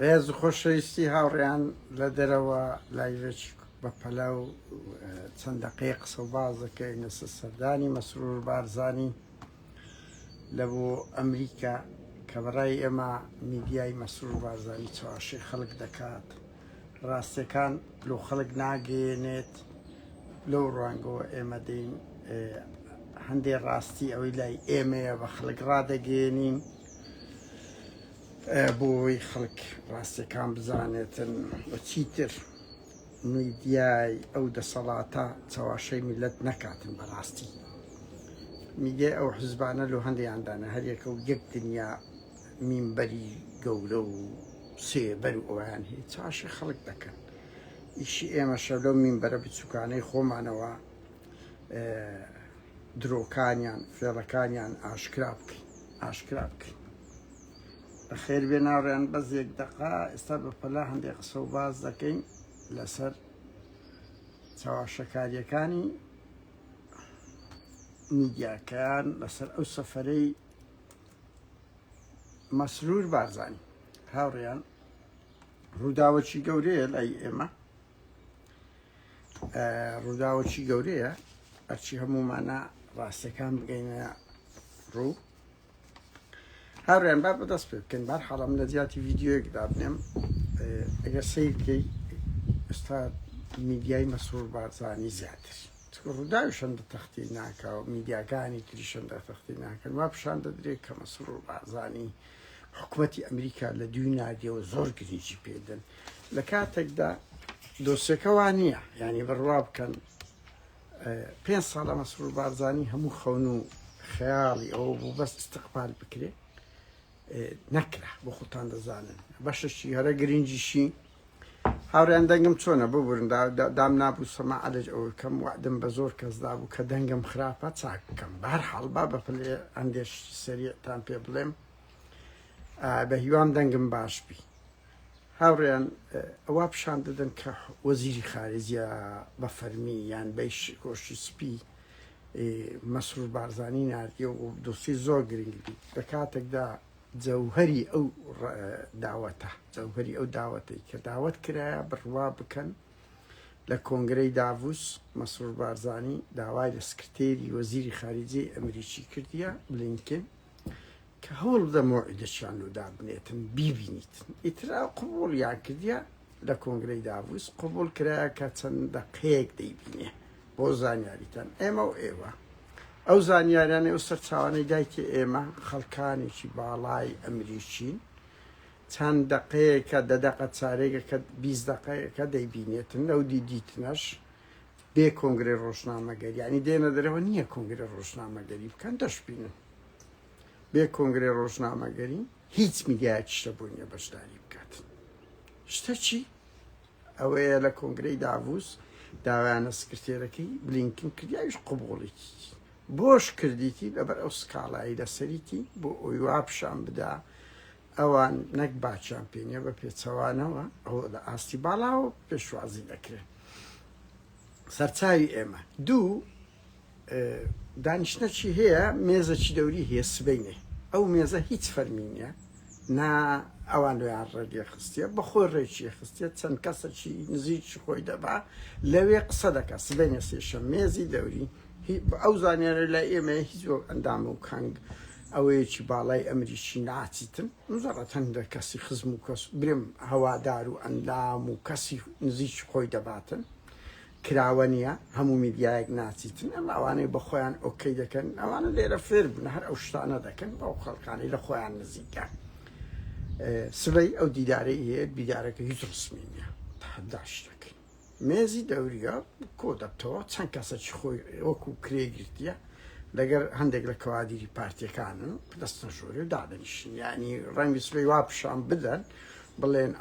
ڕێز و خۆشەویستی هاوڕێیان لە دەرەوە لایڤێکی بە پەلە و چەند دەقەیە قسە و باز دەکەین لەسەر سەردانی مەسرور بارزانی لە بۆ ئەمریکا کە بەڕای ئێمە میدیای مەسرور بارزانی چەواشەی خەڵک دەکات ڕاستیەکان لۆ خەڵک ناگەیەنێت لەو ڕوانگەوە ئێمە دێین هەندێ ڕاستی ئەوەی لای ئێمەیە بە خەڵک ڕادەگەیەنین بۆ ئەوەی خەڵک ڕاستیەکان بزانێتن و چیتر میدیای ئەو دەسەڵاتە چەواشەی میلەت نەکاتن بەڕاستی میدیای ئەو حزبانە لۆ هەندیاندانە هەریەکە و یەک دنیا مینبەری گەورە و سێبەر و ئەویان هەیە چاشی خەڵک دەکەن ئیشی ئێمەشە لەو مینبەرە بچووکانەی خۆمانەوە درۆکانیان فێڵەکانیان ئاشکرا بکەین ئاشکرا بکەین بەخێر بێ ناڕێن بەس یەک دەقا ئێستا بە پەلا هەندێک قسە و باز دەکەین لەسەر چاواشەکاریەکانی میدیاکان لەسەر ئەو سەفەرەی مەسرور بارزانی هاوڕێیان ڕووداوەکی گەورەیە لای ئێمە ڕووداوەکی گەورەیە ئەرچی هەموومانە ڕاستەکان بگەینە ڕوو هاوڕێیان با بەدەست پێ بکەین بار حاڵم لە جیاتی ڤیددیوەک دابنێم ئەگەر سیر بکەی ئێستا میدیای مەسرور بارزانی زیاتر ڕووداویش هەندە تەختی ناکا و میدیاکانی تریش هەندە تەختی ناکەن وا پیشان دەدرێت کە مەسرور بارزانی حکوومەتی ئەمریکا لە دوی نادیەوە زۆر گرنگی پێدەن لە کاتێکدا دۆسیەکە وا نییە یعنی بڕوا بکەن پێ ساڵە مەسرور بارزانی هەموو خەون و خەیاڵی ئەوە بوو بەس استقبال بکرێ نەکرا بۆ خۆتان دەزانن بەشەشی هەرە گرنگیشی هاوڕێیان دەنگم چۆنە ببورن دام نابوو سەما عەلەج ئەوە کەم وعدم بە زۆر کەس دابوو کە دەنگم خراپە چاک بکەم بەهەر حاڵ با بە پلێ ئەندێش سەریعتان پێ بڵێم بە هیوام دەنگم باش بی هاوڕێیان ئەوە پیشان دەدەن کە وەزیری خارجە بە فەرمی یان بەیش کۆشی سپی مەسرور بارزانی ناردیە و دۆسی زۆر گرنگ بی لە کاتێکدا جەوهەری ئەو داوەتە، جەوهەری ئەو داوەتەی کە داوەت کرایە بڕوا بکەن لە کۆنگرەی داڤوس مەسرور بارزانی داوای لە سکرتێری وەزیری خارجیەی ئەمریکی کردیە بلینکن کە هەوڵ بدە مۆعیدەچیان لۆ دابنێتن بیبینیتن ئیتر ئەو قبوڵیان کردیە لە کۆنگرەی داڤوس قبوڵ کرایە کە چەند دەقەیەک دەیبینێ بۆ زانیاریتان ئێمە و ئێوە ئەو زانیاریانەی ئەو سەرچاوانەی دایکی ئێمە خەڵکانێکی باڵای ئەمریکین چەند دەقەیەکە دە دەقە چارێگە کە 20 دەقەیەکە دەیبینێتن لەو دی دیتنەش بێ کۆنگرەی ڕۆژنامەگەری یعنی دێنە دەرەوە نییە کۆنگرە ڕۆژنامەگەری بکەن دەشبینن بێ کۆنگرەی ڕۆژنامەگەری هیچ میدیایەکی شتە بۆ نییە بەشداری بکات شتە چی ئەوەیە لە کۆنگرەی داڤوس داوایانە سکرتێرەکەی بلینکن کردی ئەویش قبوڵی بۆش کردیتی لەبەر ئەو سکاڵایی لەسەریتی بۆ ئەوی وا پیشان بدا ئەوان نەک باچیان پێ نیە بە پێچەوانەوە ئەوە لە ئاستی باڵاوە پێشوازی دەکرێت سەرچاوی ئێمە دوو دانیشتنەکی هەیە مێزەکی دەوری هەیە سبەینێ ئەو مێزە هیچ فەرمی نییە نا ئەوان لۆیان ڕێگێ خستیە بەخۆی ڕێکی خستیە چەند کەسەکی نزیکی خۆی دەبا لەوێ قسە دەکات سبەینێ سێشەم مێزی دەوری ئەو زانیارە لای ئێمە هیچ وەک ئەندام و کەنگ ئەوەیەکی باڵای ئەمریکی ناچیتن مزەڕەت هەندە کەسی خزم و کەس برم هەوادار و ئەندام و کەسی نزیکی خۆی دەباتن کراوە نیە هەموو میدیایەک ناچیتن ئەم ئەوانەی بە خۆیان ئۆکەی دەکەن ئەوانە لێرە فێر بوون هەر ئەو شتانە دەکەن ئەو خەڵکانی لە خۆیان نزیکە سبەی ئەو دیدارەی هەیە دیدارەکە هیچ ڕسمی نییە تحداش دەکەین مێزی دەوریە کۆ دەبتەوە چەند کەسەکی خۆی وەکو کرێ گرتیە لەگەر هەندێک لە کەوادیری پارتیەکانن دەستە ژۆری و دادەنیشن یعنی ڕەنگی سبەی وا پیشان بدەن بڵێن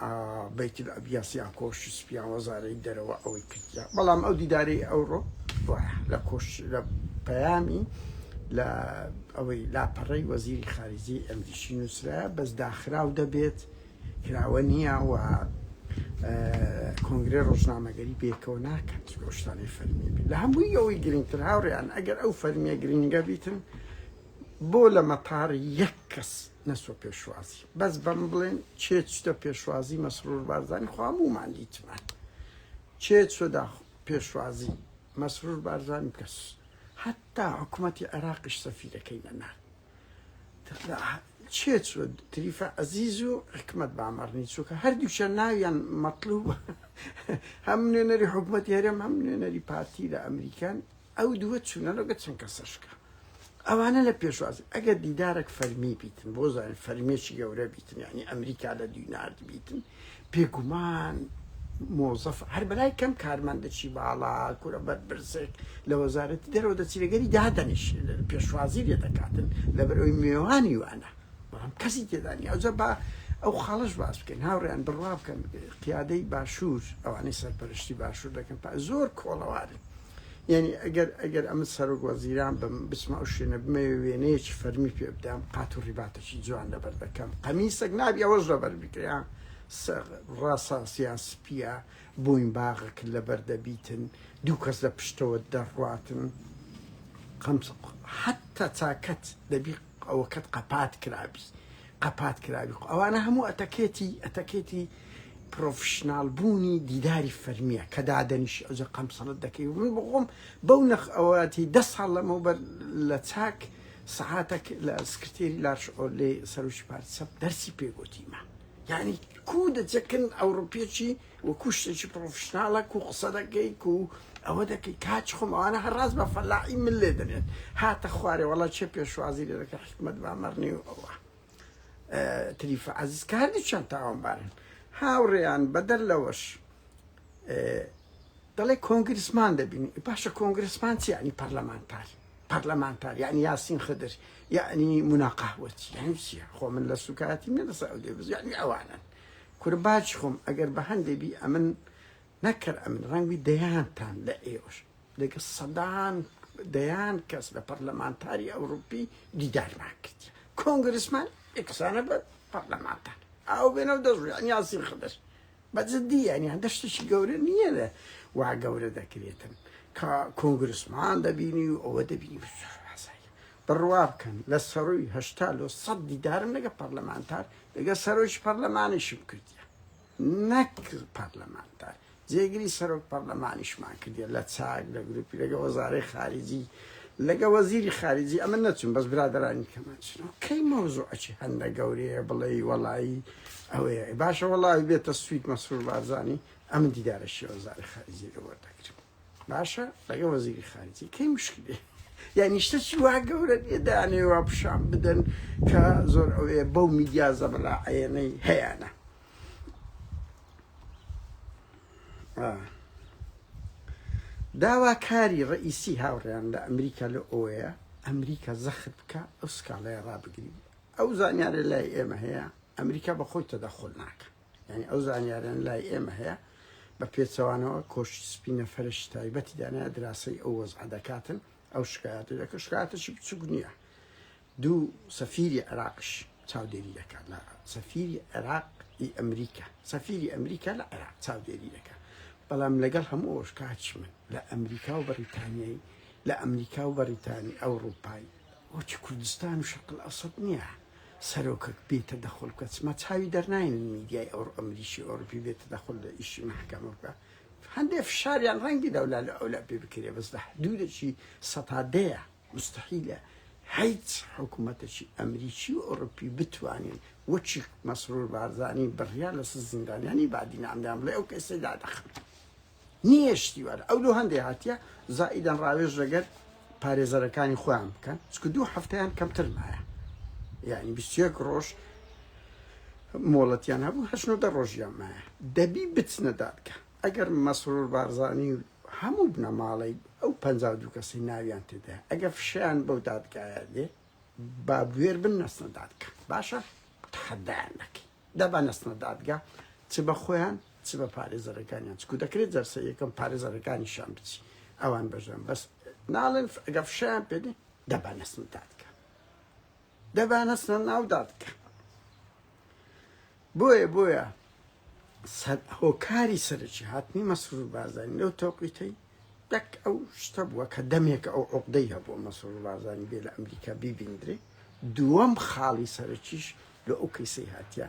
بەیت الابیاس یان کۆشکی سپی یان وەزارەی دەرەوە ئەوەی کردیا بەڵام ئەو دیدارەی ئەوڕۆ وایە لە کۆش لە پەیامی لە ئەوەی لاپەڕەی وەزیری خارجی ئەمریکی نووسرایە بەس داخراو دەبێت کراوە نییە و کۆنگرەی ڕۆژنامەگەری بێکەوە ناکەن چونکە ئەو شتانەی فەرمی بێت لە هەمووی ئەوەی گرنگتر هاوڕێیان ئەگەر ئەو فەرمیە گرنگە بیتن. بۆ لە مەتار یەک کەس نەچوە پێشوازی بەس بەم بڵێن چێ چتە پێشوازی مەسرور بارزانی خوا هەموومان دیتمان چێ چوە داخ پێشوازی مەسرور بارزانی کەس حتا حکوومەتی عێراقیش سەفیرەکەی نەنارد چێ چوە تریفە عەزیز و حکمت بامەڕنی چووکە هەردووکیان ناویان مەطلوب هەم نوێنەری حکوومەتی هەرێم هەم نوێنەری پارتی لە ئەمریکان ئەو دووە چوونە لەگە چەند کەسەشکە ئەوانە لە پێشوازی ئەگەر دیدارێک فەرمی بیتن بۆ زانین فەرمیێکی گەورە بیتن یعنی ئەمریکا لە دوینارد بیتن بێگومان مۆزەف هەر بەلای کەم کارمەندەکی باڵا کورە بەرپرسێک لە وەزارەتی دەرەوە دەچی لەگەری دادەنیش پێشوازی لێ دەکاتن لەبەرئەوەی مێوانی وانە بەڵام کەسی تێدا نیە ئەوجا با ئەو خاڵش باس بکەین هاوڕێیان بڕوا بکەن قیادەی باشوور ئەوانەی سەرپەرشتی باشوور دەکەن پا زۆر کۆڵەوارن یعنی ئەگەر ئەگەر ئەمە سەرۆک وەزیران بم بچمە ئەو شوێنە بمەوێ وێنەیەکی فەرمی پێ بدەم قات و ڕیباتێکی جوان لەبەر دەکەم قەمیسێک نابی ئەوەش لەبەر بکرێ ڕەساس یان سپیە بۆین باغەک لەبەر دەبیتن دوو کەس لە پشتەوە دەڕواتن قەمس حتا چاکەت دەبی ئەوەکەت قەپات کرابی قەپات کرابی خۆ ئەوانە هەموو ئەتەکێتی ئەتەکێتی پرۆفشنال بوونی دیداری فەرمیە کە دادەنیشی ئەوجا قەمسەڵت دەکەی من بخۆم بەو نەخ ئەوەتی دە ساڵ لەمەوبەر لە چاک سەعاتێک لە سکرتێری لارش ئۆلێ سەرۆکی پارتی چەپ دەرسی پێگوتیمە یعنی کو دەچەکن ئەوروپیەکی وەکو شتێکی پرۆفشناڵە کو قسە دەکەی کو ئەوە دەکەی کاچ خۆم ئەوانە هەر ڕاست بە فەلاحی من لێ دەنێن هاتە خوارێ وەڵا چێ پێشوازی لێ دەکە حکمت بامەڕنی و ئەوە تریفە عەزیز کە هەردووکیان تاوانبارن هاوڕێیان بەدەر لەوەش دەڵێ کۆنگرسمان دەبینی باشە کۆنگرسمان چی یعنی پەرلەمانتار پەرلەمانتار یعنی یاسین خدر یعنی مناقەوەچی یعنی چیە خۆ من لە سوکایەتی من لەسەر ئەو دێ یعنی ئەوانن کورە باج خۆم ئەگەر بە هەندێ بی ئەمن نەکەر ئەمن ڕەنگی دەیانتان لە ئێوەش لەگە سەدان دەیان کەس لە پەرلەمانتاری ئەوروپی دیدارمان کرد کۆنگرسمان یەکسانە بە پەرلەمانتار ئەو بێنەوە دەست یاسین خدر بە جدی یانی هەندە شتێکی گەورە نییە لە وا گەورە دەکرێتن کە کۆنگرسمان دەبینی و ئەوە دەبینی بڕوا بکەن لە سەروی هەشتا لۆ سەد دیدارم لەگە پەرلەمانتار لەگە سەرۆکی پەرلەمانیشم کردیە نەک پەرلەمانتار جێگری سەرۆک پەرلەمانیشمان کردیە لە چاک لە گروپی لەگە وەزارەی خارجی لەگە وەزیری خارجی ئەمن نەچوم بەس برادەرانی کەمان چنەوە کەی مەوزوعەکی هەندە گەورەیە بڵێی وەڵایی ئەوەیە باشە وەڵی بێتە سوید مەسرور بارزانی ئەمن دیدارە شێوەزاری خارجی لێ وەردەگرم باشە لەگە وەزیری خارجی کەی مشکلێ یعنی شتەکی وا گەورە نییە دانێ وا پیشان بدەن کە زۆر ئەوەیە بەو میدیا زەبەلاعەیەنەی هەیانە داواکاری ڕئیسی هاوڕێیان لە ئەمریکا لە ئەوەیە ئەمریکا زەخت بکە ئەو سکاڵەیە ڕابگری ئەو زانیارە لای ئێمە هەیە ئەمریکا بە خۆی تەدەخول ناکە یعنی ئەو زانیاران لای ئێمە هەیە بە پێچەوانەوە کۆشکی سپی نەفەرش تایبەتی دانایە دراسەی ئەو وەزعە دەکاتن ئەو شکایەتە دەکە شکایەتەشی بچوک نییە دوو سەفیری عێراقش چاودێری دەکات لە سەفیری عێراق ئی ئەمریکا سەفیری ئەمریکا لە عێراق چاودێری دەکات بەڵام لەگەڵ هەموو ئەوش کاچ من لە ئەمریکا و بەریتانیای لە ئەمریکا و بەریتانی ئەوروپای وەکی کوردستان و شەرق ئەوسەت نییە سەرۆکەک بێتە دەخۆل بکە چما چاوی دەرناین میدیای ئەو ئەمریکی ئەوروپی بێتە دەخۆل لە ئیشی محکەمە بکە هەندێک فشاریان ڕەنگی دەولا لە ئەولا پێ بکرێ بەس لە حدودێکی سەتادەیە موستەحیلە هیچ حکومەتێکی ئەمریکی و ئەوروپی بتوانین وەکی مەسرور بارزانی بڕیار لەسەر زیندانیانی بادینان بڵێ ئەو کەسە دادەخەن نییە شتی وارە ئەو لۆ هەندێ هاتیە زائیدەن ڕاوێژ لەگەر پارێزەرەکانی خۆیان بکەن چکە دوو هەفتەیان کەمتر مایە یعنی 21 ڕۆژ مۆڵەتیان هەبوو هەشت دە ڕۆژیان مایە دەبی بچنە دادگە ئەگەر مەسرور بارزانی و هەموو بنەماڵەی ئەو 52 کەسەی ناویان تێدایە ئەگەر فشەیان بەو دادگایە دێ با بوێر بن نەچنە دادگا باشە تەحەدایان دەکەین دەبا نەچنە دادگا چ بە خۆیان چ بە پارێزەرەکانیان چکو دەکرێت جەرسە یەکەم پارێزەرەکانیشان بچی ئەوان بەژان بەس ناڵێن ئەگەر فشەیان پێ دێ دەبا نەچنە دادگا دەبا نەچنە ناو دادگا بۆیە بۆیە هۆکاری سەرەکی هاتنی مەسرور بارزانی لەو تەوقیتەی یەک ئەو شتە بووە کە دەمێکە ئەو عقدەی هەبووە مەسرور بارزانی بێ لە ئەمریکا بیبیندرێ. دووەم خاڵی سەرەکیش لە ئەو کەیسەی هاتیە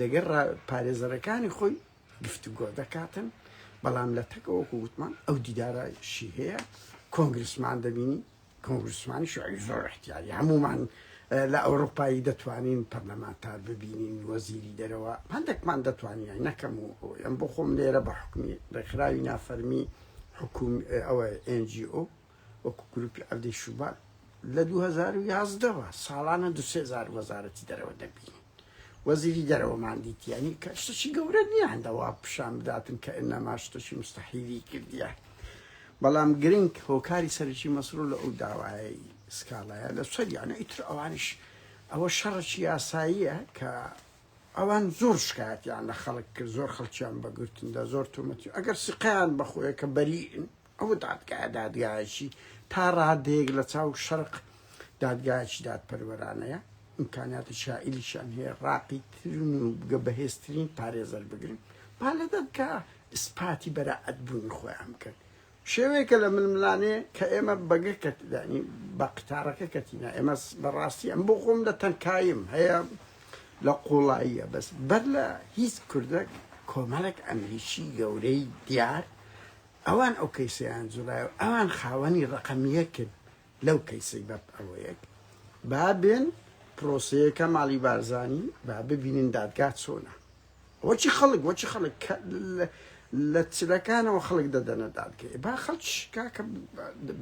لەگەر پارێزەرەکانی خۆی گفتوگۆ دەکاتن، بەڵام لە تەک وەکو وتمان ئەو دیدارەشی هەیە کۆنگرسمان دەبینی، کۆنگرسمانی شوعی زۆر احتیالی هەمومان لە ئەوروپایی دەتوانین پەرلەمانتار ببینین وەزیری دەرەوە هەندێکمان دەتوانین نەکەم و ئەم بۆ خۆم لێرە بە حکومی ڕێکخراوی نافەرمی حکوم ئەوە NGO وەکو گروپی عەبدی شوبات لە 2011ەوە ساڵانە دو سێ جار وەزارەتی دەرەوە دەبینین وەزیری دەرەوەمان دیت یانی کە شتەکی گەورە نییە هەندە وا پیشان بداتن کە ئینەما شتەکی مستەحیلی کردیە بەڵام گرنگ هۆکاری سەرەکی مەسرور لە ئەو داوایەی سکاڵایە لە سەریانە ئیتر ئەوانیش ئەوە شەڕێکی یاساییە کە ئەوان زۆر شکایەتیان لە خەڵک کرد زۆر خەڵکیان بەگرتندا زۆر تۆمەتی ئەگەر سیقیان بەخۆیە کە بەریئن ئەوە دادگایە دادگایەکی تا ڕادەیەک لە چاو شەرق دادگایەکی دادپەروەرانەیە، ئیمکانیاتی شائیلیشیان هەیە ڕاقی ترین و بگە بەهێزترین پارێزەر بگرن با لە دادگا ئیسپاتی بەرائەت بوونی خۆیان بکەن. شێوەیەکە لە ململانێ کە ئێمە بەگە کەت یانی بە قیتارەکە کەتینە ئێمە بەڕاستی ئەم بۆ خۆم لە تەنکاییم هەیە لە قوڵاییە بەس بەر لە هیچ کوردەک کۆمەڵێک ئەمریکی گەورەی دیار ئەوان ئەو کەیسەیان جوڵایەوە ئەوان خاوەنی ڕەقەم یەکن لەو کەیسەی بە ئەوەیەک با بێن پرۆسەیەکە ماڵی بارزانی با ببینن دادگا چۆنە وەچی خەڵک وەچی خەڵک لە چلەکانەوە خەڵک دەدەنە دادگەی با خەڵک کاکە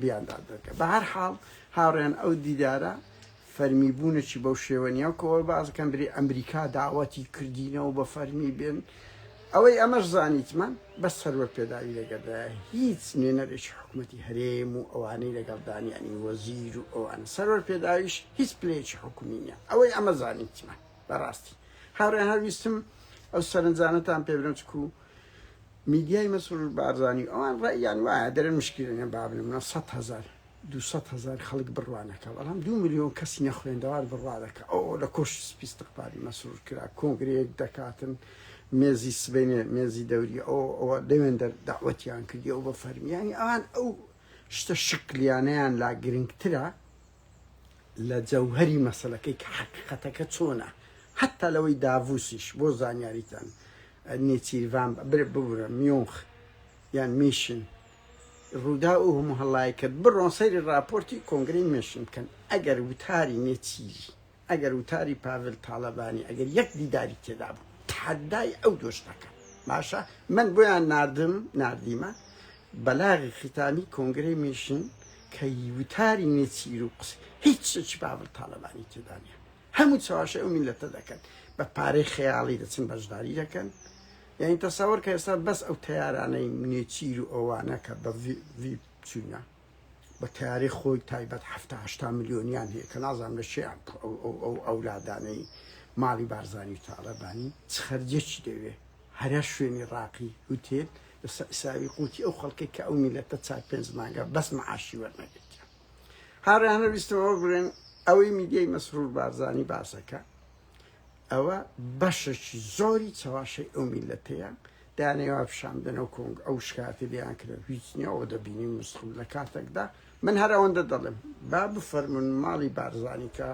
بیان دادگە بە هەر حاڵ هاوڕێن ئەو دیدارە فەرمی بوونێکی بەو شێوە نییە و کەوە بازەکەن بری ئەمریکا داوەتی کردینەوە بە فەرمی بێن ئەوەی ئەمەش زانیتمان بەس سەروەر پێداوی لەگەردایە هیچ نوێنەرێکی حکومەتی هەرێم و ئەوانەی لەگەڵدان یانی وەزیر و ئەوانە سەروەر پێداویش هیچ پلەیەکی حکومی نییە ئەوەی ئەمە زانیتمان بەڕاستی هاوڕێیان هەر ویستم ئەو سەرنجانەتان پێ بدەم چکو میدیای مەسرور بارزانی ئەوان ڕەئیان وایە دەرێن مشکلە نیە با بنمونە 100 هەزار 200 هەزار خەڵک بڕوا نەکا بەڵام 2 ملیۆن کەسی نەخوێندەوار بڕوا دەکا ئەو لە کۆشکی سپی استقبالی مەسرور کرا کۆنگرەیەک دەکاتن مێزی سبەینێ مێزی دەوری ئەو ئەوە لەوێن دەر داوەتیان کردی ئەو بە فەرمیانی ئەوان ئەو شتە شکلیانەیان لا گرنگترە لە جەوهەری مەسەلەکەی کە حەقیقەتەکە چۆنە حتا لەوەی داڤوسیش بۆ زانیاریتان نێچیرڤان ببورە میونخ یان میشن ڕوودا ئەو هەموو هەڵای کرد بڕۆن سەیری ڕاپۆرتی کۆنگرەی میشن بکەن ئەگەر وتاری نێچیری ئەگەر وتاری پاڤل تاڵەبانی ئەگەر یەک دیداری تێدا بوو تحدای ئەو دۆش دەکەم باشە من بۆیان ناردم ناردیمە بەلاغی ختامی کۆنگرەی میشن کە وتاری نێچیر و قسە هیچ شتێکی پاڤل تاڵەبانی تێدا نییە هەموو چەواشەی ئەو میللەتە دەکەن بە پارەی خەیاڵی دەچن بەشداری دەکەن یعنی تەسەوەر کە ئێستا بەس ئەو تەیارانەی نێچیر و ئەوانە کە بە ڤی چوینە بە تەیارەی خۆی تایبەت 70 ملیۆنیان هەیە کە نازانم لە شێیان ئەو ئەولادانەی ماڵی بارزانی و تاڵەبانی چ خەرجێکی دەوێ هەرە شوێنی ڕاقی هوتێل لەسەر حسابی قوتی ئەو خەڵکەی کە ئەو میلەتە چار پێنج مانگە بەس معاشی وەرنەگرتیە هاوڕێیانە ویستم ئەوە بڵێن ئەوەی میدیای مەسرور بارزانی باسەکە ئەوە بەشێکی زۆری چەواشەی ئەو میلەتەیە دانەوە پیشان بدەنەوە کۆنگ ئەو شکاتی لێیان کرد هیچ نییە ئەوە دەبینی مسخم لە کاتێکدا من هەر ئەوەندە دەڵێم با بفەرمونون ماڵی بارزانی کە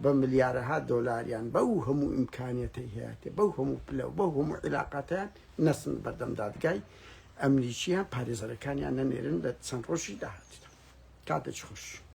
بە ملیارەها دۆلاریان بەو هەموو ئیمکانیەتەی هەیەتێ بەو هەموو پلە و بەو هەموو عیلاقاتیان نەچن بەردەم دادگای ئەمریکییان پارێزەرەکانیان نەنێرن لە چەند ڕۆژی داهاتوودا. کاتێکی خۆش.